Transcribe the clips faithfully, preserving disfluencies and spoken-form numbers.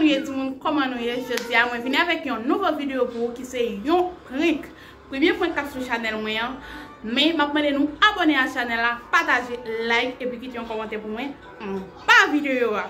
Ye timoun, kòman nou ye? Jodi a, mwen vini avèk yon nouvo videyo pou ou ki se yon prank. Premye prank k ap sou chanèl mwen an. Men, m ap mande nou abòne a chanèl la, pataje, like, epi kite yon kòmantè pou mwen anba videyo a.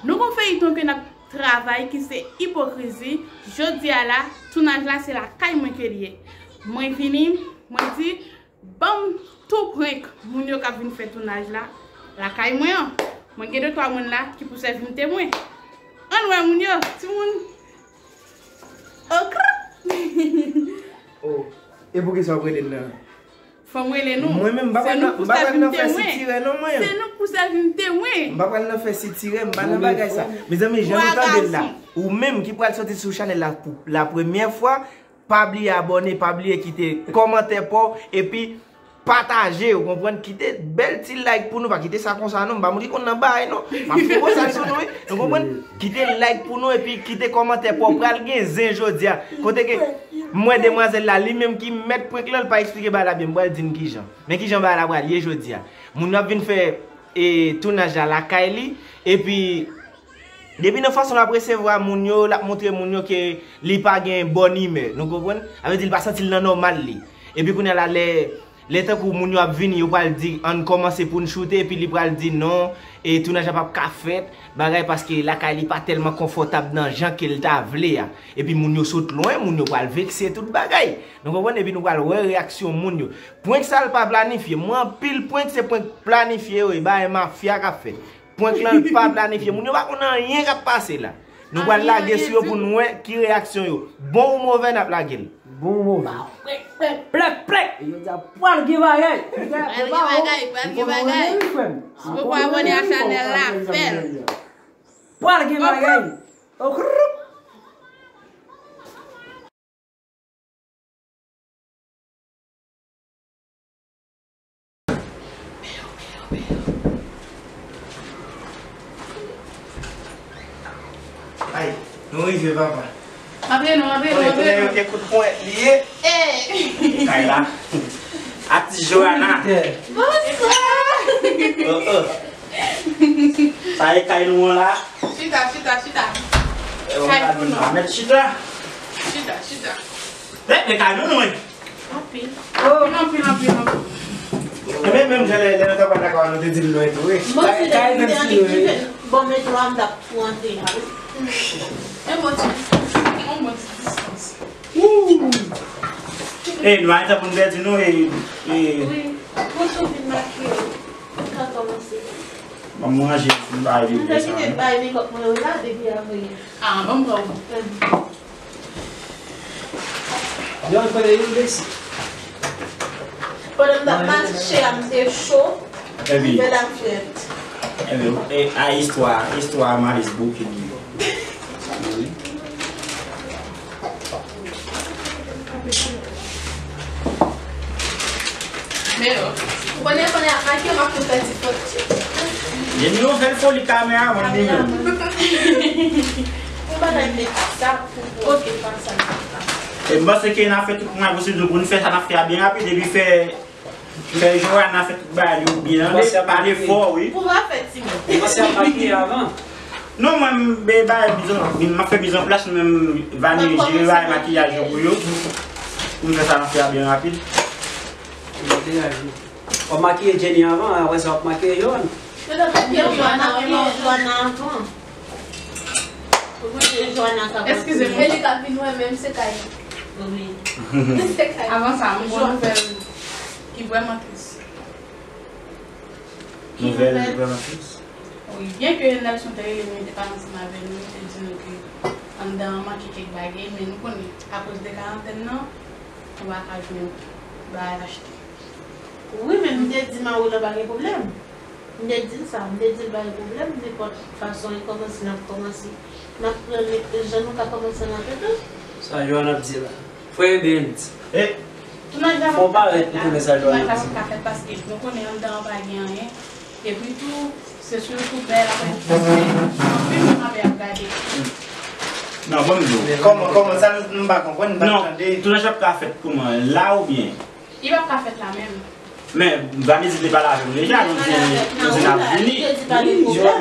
Nou gon feyiton ke n ap travay ki se Ipokrizi. Jodi a la, tounaj la se lakay mwen ke l ye. Mwen vini, mwen di, ban m tou prank moun yo k ap vin fè tounaj la lakay mwen an. Mwen gen de twa moun la ki pou sèvi m temwen. Ann wè moun yo, timoun. Okr! Oh, e pou kisa w ap rele l nan? Fò m rele nou. Mwen menm, m pa pral nan, m pa pral nan fè sitirè non mwen. Se nou k pou sèvi m temwen. M pa pral nan fè sitirè, m pa nan bagay sa. Mezanmi, jan nou tande l la, ou menm ki pral soti sou chanèl la pou la premyè fwa, pa bliye abòne, pa bliye kite kòmantè pa w, epi pataje, ou konprann, kite bèl ti like pou nou, pa kite sa konsa non, m pa moun ki konn nan bay non, m ap fè yon sal sou nou wi, nou konprann, kite like pou nou epi kite kòmantè pa w, pral gen zen jodi a, kote ke m wè demwazèl la, li menm ki mèt prank lan, l pa eksplike bagay la byen, m pral di n kijan, men kijan bagay la pral ye jodi a, moun yo ap vin fè e tounaj la lakay li, epi Depi nan fason l ap resevwa moun yo, l ap montre moun yo ke li pa gen bòn imè, nou konprann? Sa vle di li pa santi l nan nòmal li. Epi kounye a la lè, lè tankou moun yo ap vini, yo pral di ann kòmanse pou n choute, epi li pral di non, e tounaj la p ap ka fèt, bagay paske lakay li pa tèlman konfòtab nan jan ke l ta vle a. Epi moun yo sot lwen, moun yo pral vekse tout bagay. Nou konprann? Epi nou pral wè reyaksyon moun yo. Prank sa l pa planifye. Mwen anpil prank se prank planifye yo ye, bagay mafya k ap fèt. Prank lan pa planifye. Moun yo pa konn anyen k ap pase la. Nou pral lage sou yo pou n wè ki reyaksyon yo. Bon ou move n ap lage l. Bon ou move. Plèk, plèk, plèk. Yo di a pral gen bagay. Pral gen bagay, pral gen bagay. Si w poko abòne a chanèl la, fè l. Pral gen bagay. Ay, nou rive papa. Antre non, antre non, antre non. Kote kout pwen li ye? Kay la. Atis Joana. Bonswa. Oh oh. Sa e kay nou an la? Chita, chita, chita. Kay pou nou. Mèt chita. Chita, chita. Mèt, men kay nou nou. Anpil. Anpil, anpil, anpil, anpil. Enben, menm jan lè, lè nou t ap pale ak ou, nou te di l lwen tou, wi. Bon, si te di te annik ki fè, bon, men dlo a m t ap tou antre la, wi. E bon ti, yon bon ti distans. E, nou a gen tan pou n pèdi nou, e, e. Wi, pou sou vin makiye, ou ka kòmanse. Ban m ranje ti bagay yo sa. M te kite bay mekòp mwen yo la depi avanyè. Ah, ban m pran ou. Yon kote yon desi. Pandan m t ap mache a, m te cho, m fè lafyèt. Ebyen, e, a istwa, istwa Malis Bouki li. Men, ou konnen, konnen ap make, m ap tou fè ti fot. Gen yon sèl foli kameramann li menm. Yon bagay met sa pou pote pa sa. E m panse ke n a fè tout mal posib nou pou n fè sa n ap fè a byen rapid, epi fè, fè Joana fè tout bagay yo byen, tande, pale fò, wi. Pou w a fè timoun. Ou panse ap makiye avan? Non, mwen, m, be, bagay, mizan, m ap fè mizanplas, mwen menm, Vani jere bagay makiyaj yo pou yo. Pou m fè sa n ap fè a byen rapid. Ou makiye Jenny avan, apre sa w ap makiye Joana. Yo t ap makiye Joana avan. Ou mete Joana ka. Eskize m. E li ka vin wè menm se kay. Wi. Se kay. Avan sa, m gon nouvèl ki vrèman tris. Nouvèl ki vrèman tris? Wi, byen ke Nelson te rele nou, li te pale ansanm avè nou, li te di nou ke anndan an manke kèk bagay, men nou konnen, akoz de karantèn nan, nou pa ka jwenn bagay achte. Wi, men m te di Mawi la pa gen pwoblèm. M te di l sa, m te di l pa gen pwoblèm, nenpòt fason e kòmanse n ap kòmanse. N ap pran jan nou ka kòmanse nan tèt nou. Sa Joana ap di la. Frè Benz. Fò w parèt pou konnen sa Joana ap di. Tounaj la p ap ka fèt paske nou konnen anndan an pa gen anyen. Epi tou, se sou YouTube la y ap fè paske anpil moun ap ap gade. Non, ban m di w. Kòman, kòman sa m pa konprann, m pa tande. Non, tounaj la p ap ka fèt kòman? La oubyen? Li p ap ka fèt la menm. Men, Vanessa te pale avè m deja, nou di, nou di n ap vini. Li te di pa gen pwoblèm.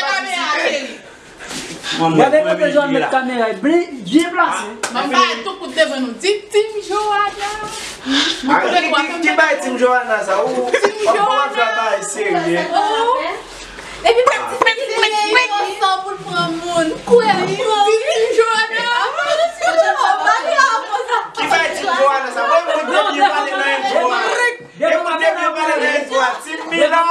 Gade kote Joanne met kamera, byen, byen plase. Mwen bay tout kout devan nou. Di Team Joanna. Ki bay Team Joanna sa? Ou pa wè bagay serye. Epi pa ti fè ti fè ti fè ansanm pou l pran moun. Kwè li pran Team Joanna. Ki bay Team Joanna sa? Mwen mwen debyen pale nan intro a. Mwen debyen pale nan intro a. Team Mila.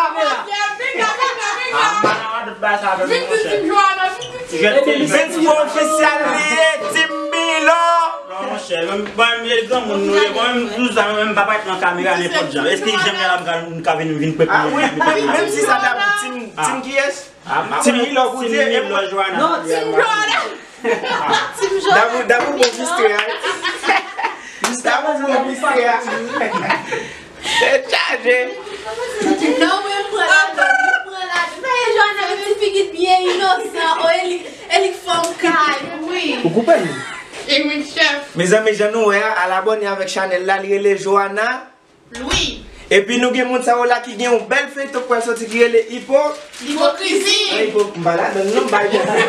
Venga, venga, venga. Sa avè mwen, monchè. Vin di Team Joana, vin di Team Joana. Vince Pro ofisyal li ye, Team Milo. Non, monchè, mwen, mwen, mwen, granmoun nou ye, mwen, menm, nou sa, mwen, mwen pa parèt nan kamera nenpòt jan. Èske Jean Pierre ap ka, ka vin, vin pran. Ah, wi, wi, menm si sa ta Team, Team kiyès? Team Milo pou Dieu. Team Milo, Joana. Non, Team Joana. Team Joana. Dabou, dabou pou Mistre a. Dabou pou Mistre a. Tèt chaje. Non, mwen pran ladan, mwen pran ladan. Sa e Joana, menm ti figi byen inosan. O, e li, e li k fè m kay. Wi. Ou koupe l? E wi, chèf. Mezanmi, jan nou wè a, al abòne avèk chanèl la, li rele Joana Louis. Epi nou gen moun sa yo la ki gen yon bèl feyton k pral soti ki rele Ipo. Ipokrizi. An, ipo-, m pa ladan l non, m pa ipokrit.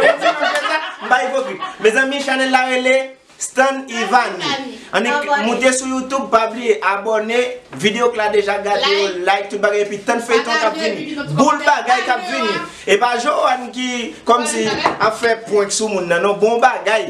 M pa ipokrit. Mezanmi, chanèl la rele Stan Ivany. Annik moute sou YouTube, pa bliye abòne, videyo k la deja gade yo, like, tout bagay, epi tann feyton k ap vini. Boul bagay k ap vini. E pa Joanne ki kòmsi ap fè prank sou moun nan, non, bon bagay.